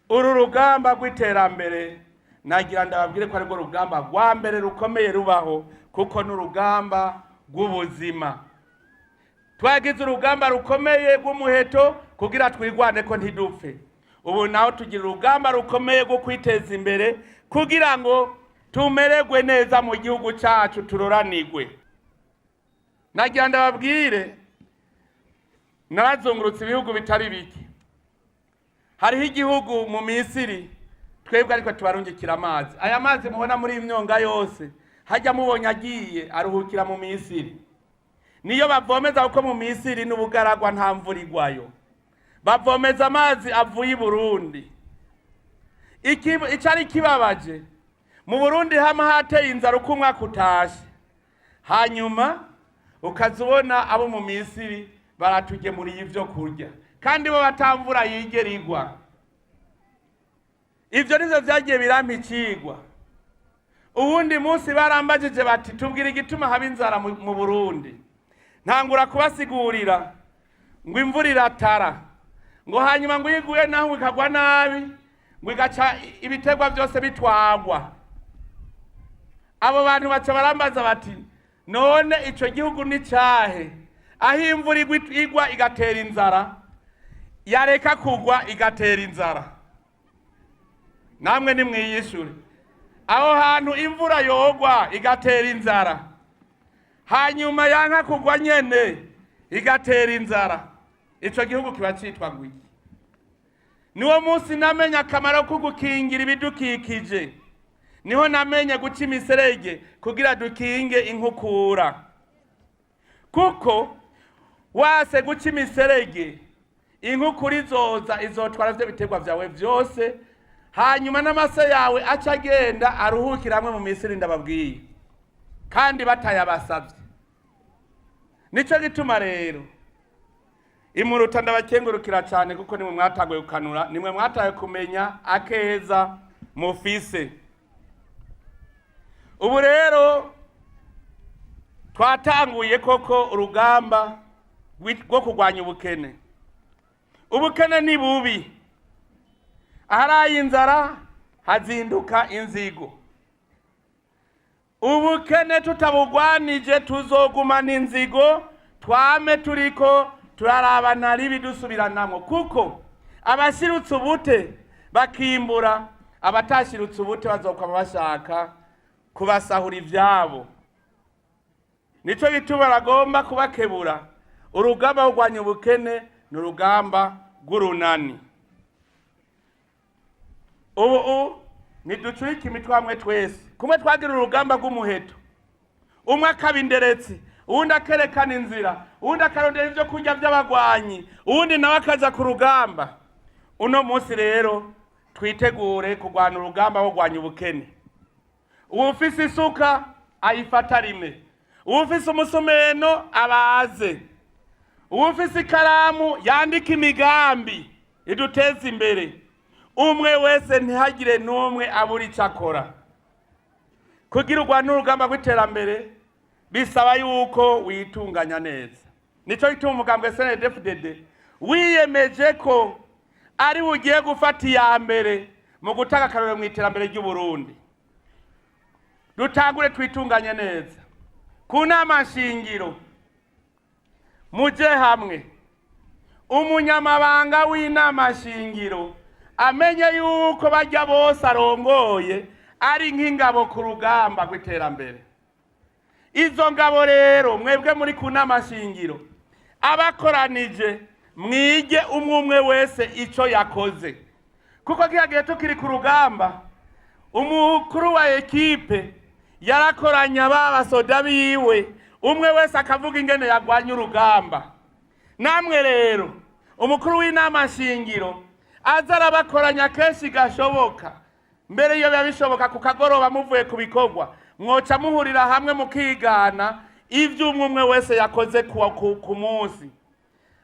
Uru rugamba rw'iterambere, nagira ndababwire ko arirwo rugamba rwa mbere rukomeye rubaho, kuko n'urugamba rw'ubuzima. Twagize urugamba rukomeye rw'umuheto kugira twigwane ko ntidupfe. Ubu naho tugira urugamba rukomeye rwo kwiteza imbere kugira ngo tumererwe neza mu gihugu cyacu, turoranigwe. Nagira ndababwire, narazungurutse ibihugu bitari bike. Hariho igihugu mu Misiri twebwe ariko tubarungikira amazi. Aya mazi mubona muri iyi myonga yose hajya mubonye agiye aruhukira mu Misiri, niyo bavomeza, kuko mu Misiri n'ubugaragwa, nta mvura igwayo. Bavomeza amazi avuye i Burundi. Icari kibabaje, mu Burundi hama hateye inzara uko umwaka utashe, hanyuma ukaza ubona abo mu Misiri baratugemuriye ivyo kurya, kandi bo batamvura yigera igwa. Ivyo nivyo vyagiye birampa icigwa. Uwundi munsi barambajije bati: "Tubwira igituma haba inzara mu Burundi." Ntangura kubasigurira ngo imvura iratara, ngo hanyuma ngo iyo iguye naho ikagwa nabi, ngo igaca ibiterwa byose bitwagwa. Abo bantu baca barambaza bati: "None ico gihugu ni cahe, aho imvura igwa igatera inzara, yareka kugwa igatera inzara?" Namwe nimwiyishure. Aho hantu imvura yogwa igatera inzara, hanyuma yanka kugwa nyene igatera inzara, ico gihugu kiba citwa ngwiki? Niwo munsi namenye akamaro ko gukingira ibidukikije. Niho namenye guca imiserege kugira dukinge inkukura, kuko wase guca imiserege, inkukura izoza izotwara ivyo biterwa vyawe vyose, hanyuma n'amase yawe aca agenda aruhukira hamwe mu Misiri. Ndababwiye, kandi batayabasavye. Nico gituma rero imuruta ndabakengurukira cyane, kuko nimwe mwatanguye gukanura, nimwe mwataye kumenya akeza mufise. Ubu rero twatanguye koko urugamba rwo kurwanya ubukene. Ubukene ni bubi. Aharaye inzara hazinduka inzigo. Ubukene tutabugwanije, tuzogumana inzigo, twame turiko turarabana ribi, dusubiranamwo, kuko abashirutse ubute bakimbura, abatashirutse ubute bazokwama bashaka kubasahura ivyabo. Nico gituma bagomba kubakebura. Urugamba rwo kurwanya ubukene ni urugamba rw'urunani. Ubu ntiducurike imitwe hamwe twese kumwe twagira urugamba rw'umuheto, umwe akaba inderetsi, uwundi akerekana inzira, uwundi akarondera ibyo kurya by'abagwanyi, uwundi nawe akaza ku rugamba. Uno munsi rero twitegure kurwana urugamba rwo kurwanya ubukene. Uwufise isuka ayifata rimwe, uwufise umusumeno abaze, uwufise ikaramu yandika imigambi iduteza imbere. Umwe wese, ntihagire n'umwe abura icyo akora. Kugira urwane urugamba rw'iterambere bisaba yuko witunganya neza. Nico gituma umugambwe CNDD-FDD wiyemeje ko ari bugiye gufata iya mbere mu gutanga akarorero mu iterambere ry'Uburundi. Dutangure twitunganye neza. Ku nama nshingiro muje hamwe, umunyamabanga w'inama nshingiro amenye yuko bajya bose arongoye ari nk'ingabo ku rugamba rw'iterambere. Izo ngabo rero, mwebwe muri ku nama shingiro, abakoranije, mwige umwe umwe wese ico yakoze, kuko kiya gihe tukiri ku rugamba, umukuru wa équipe yarakoranya ba basoda biwe, umwe wese akavuga ingene yagwanye urugamba. Namwe rero, umukuru w'inama shingiro aza arabakoranya kenshi gashoboka. Mbere iyo biba bishoboka, ku kagoroba muvuye ku bikorwa, mwoca muhurira hamwe mukigana ibyo umwe umwe wese yakoze ku munsi.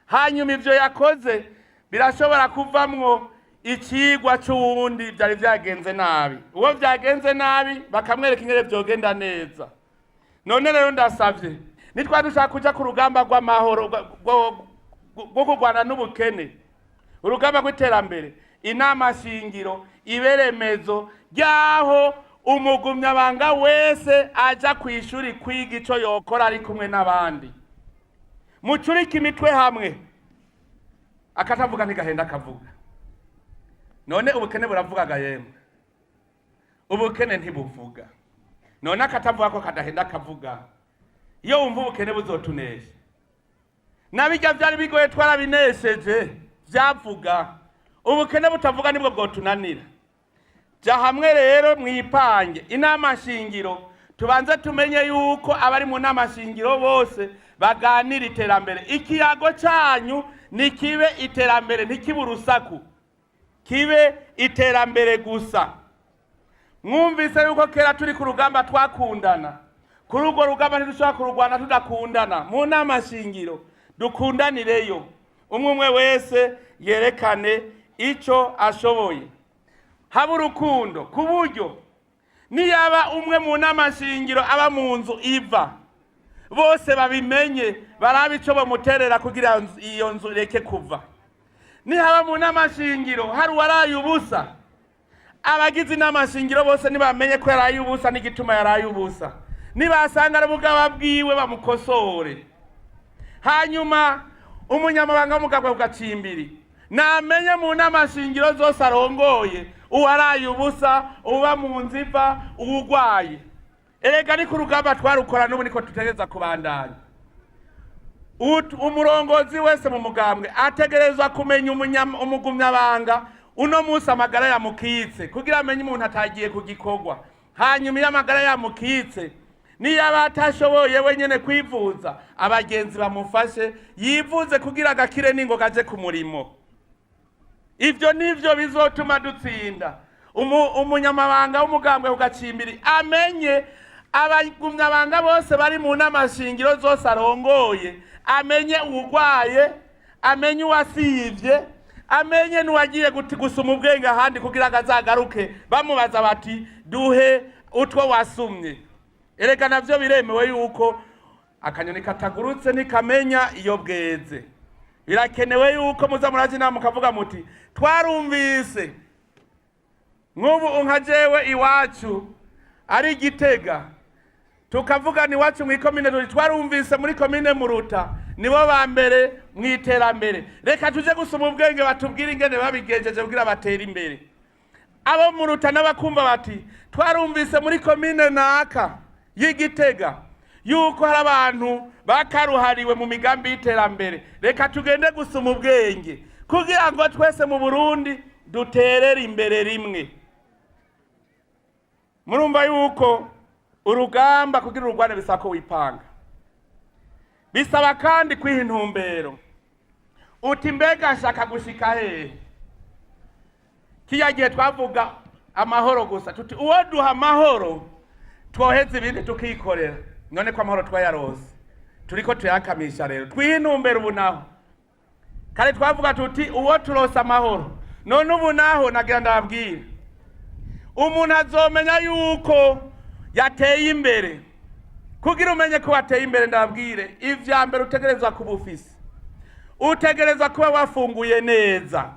Hanyuma ibyo yakoze birashobora kuvamwo ikigwa c'uwundi byari byagenze nabi. Uwo byagenze nabi bakamwereka ingene vyogenda neza. None rero ndasavye, nitwa dushaka kuja ku rugamba rw'amahoro, rwo kurwana n'ubukene, urugamba rw'iterambere, Inama shingiro iberemezo ryaho umugumyabanga wese aja ku ishuri kwiga ico yokora ari kumwe n'abandi. Mucurike imitwe hamwe, akatavuga ntigahenda akavuga. None ubukene buravugaga? Yemwe, ubukene ntibuvuga. None akatavuga ko kadahenda akavuga? Iyo wumva ubukene buzotunesha, nabijya byari bigoye twarabinesheje byavuga. Ubukene butavuga nibwo bwotunanira. Jya hamwe rero mwipange inama shingiro, tubanze tumenye yuko abari mu nama shingiro bose baganira iterambere. Ikiyago cyanyu nikibe iterambere, ntikibe urusaku, kibe iterambere gusa. Mwumvise yuko kera turi ku rugamba twakundana. Kuri urwo rugamba ntidushobora kururwana tudakundana. Mu nama shingiro dukundanireyo, umwe umwe wese yerekane icyo ashoboye, haba urukundo, ku buryo niyaba umwe mu nama shingiro aba mu nzu iva, bose babimenye, barabe icyo bamuterera kugira iyo nzu ireke kuva. Nihaba mu nama shingiro hari uwaraye ubusa, abagize inama shingiro bose ntibamenye ko yaraye ubusa n'igituma yaraye ubusa. Nibasanga ari ubugaba bwiwe, bamukosore. Hanyuma umunyamabanga w'umugabwe Gacimbiri namenye mu nama shingiro zose arongoye uwaraye ubusa, uba mu nzu iva, uwugwaye. Erega ni ku rugamba twarukora, n'ubu niko tutegereza kubandanya. Umurongozi wese mu mugambwe ategerezwa kumenya umugumyabanga uno munsi amagara yamukitse, kugira amenye umuntu atagiye ku gikorwa. Hanyuma iyo amagara yamukitse, niyo aba atashoboye wenyine kwivuza, abagenzi bamufashe yivuze kugira agakire n'ingoga aje ku murimo. Ibyo nivyo bizotuma dutsinda. Umunyamabanga w'umugambwe ku Gacimbiri amenye abagumyabanga bose bari mu nama shingiro zose arongoye, amenye uwugwaye, amenye uwasivye, amenye n'uwagiye gusuma ubwenge ahandi kugira ngo azagaruke bamubaza bati: "Duhe utwo wasumye." Erega navyo biremewe yuko akanyoni katagurutse ntikamenya iyo bweze. Birakenewe yuko muza muraja inama, mukavuga muti: "Twarumvise." Nk'ubu nka jewe iwacu ari Gitega, tukavugana iwacu mu ikomine turi, twarumvise muri komine Muruta nibo ba mbere mu iterambere, reka tuje gusoma ubwenge batubwire ingene babigenjeje kugira batere imbere. Abo Muruta n'abakumva bati: "Twarumvise muri komine naka y'Igitega yuko hari abantu bakaruhariwe mu migambi y'iterambere, reka tugende gusoma ubwenge kugira ngo twese mu Burundi duterere imbere rimwe." Murumva yuko urugamba kugira urugwane bisaba ko wipanga, bisaba kandi kwiha intumbero, uti: "Mbega nshaka gushika hehe?" Kiya gihe twavuga amahoro gusa, tuti: "Uwo duha amahoro twoheza ibindi tukikorera." None ko amahoro twayarose, turiko tuyakamisha rero, twihe intumbero. Ubu naho, kare twavuga tuti: "Uwo turose amahoro." None ubu naho nagira ndababwira, umuntu azomenya yuko yateye imbere. Kugira umenye ko wateye imbere, ndababwire ivya mbere utegerezwa kuba ufise: utegerezwa kuba wafunguye neza.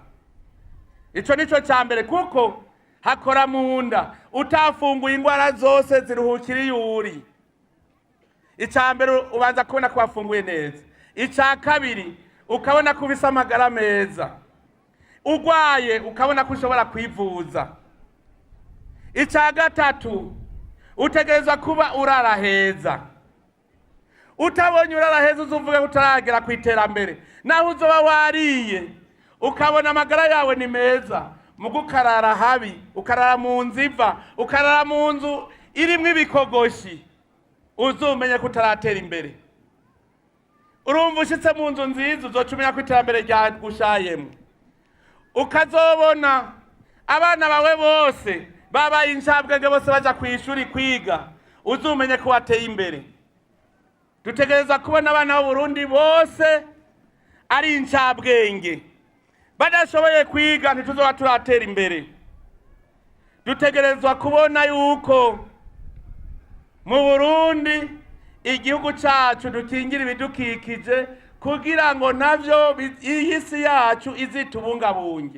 Ico nico ca mbere, kuko hakora mu nda. Utafunguye, ingwara zose ziruhukira iyo uri. Icya mbere ubanza kubona ko wafunguye neza. Icya kabiri, ukabona ko ufise amagara meza, urwaye ukabona ko ushobora kwivuza. Icya gatatu, utegerezwa kuba urara heza. Utabonye urara heza, uzuvuge ko utaragera ku iterambere. Naho uzoba wariye, ukabona amagara yawe ni meza, mugo ukarara habi, ukarara mu nzu iva, ukarara mu nzu irimwo ibikogoshi, uzumenye ko utaratera imbere. Urumva, ushitse mu nzu nziza, uzoca umenya ko iterambere ryagushayemwo. Ukazobona abana bawe bose babaye incabwenge, bose baja kw'ishuri kwiga, uzumenye ko wateye imbere. Dutegereza kubona abana b'Uburundi bose ari incabwenge. Badashoboye kwiga, ntituzoba turatera imbere. Dutegerezwa kubona yuko mu Burundi, igihugu cacu, dukingira ibidukikije kugira ngo navyo iyi si yacu izitubungabunge.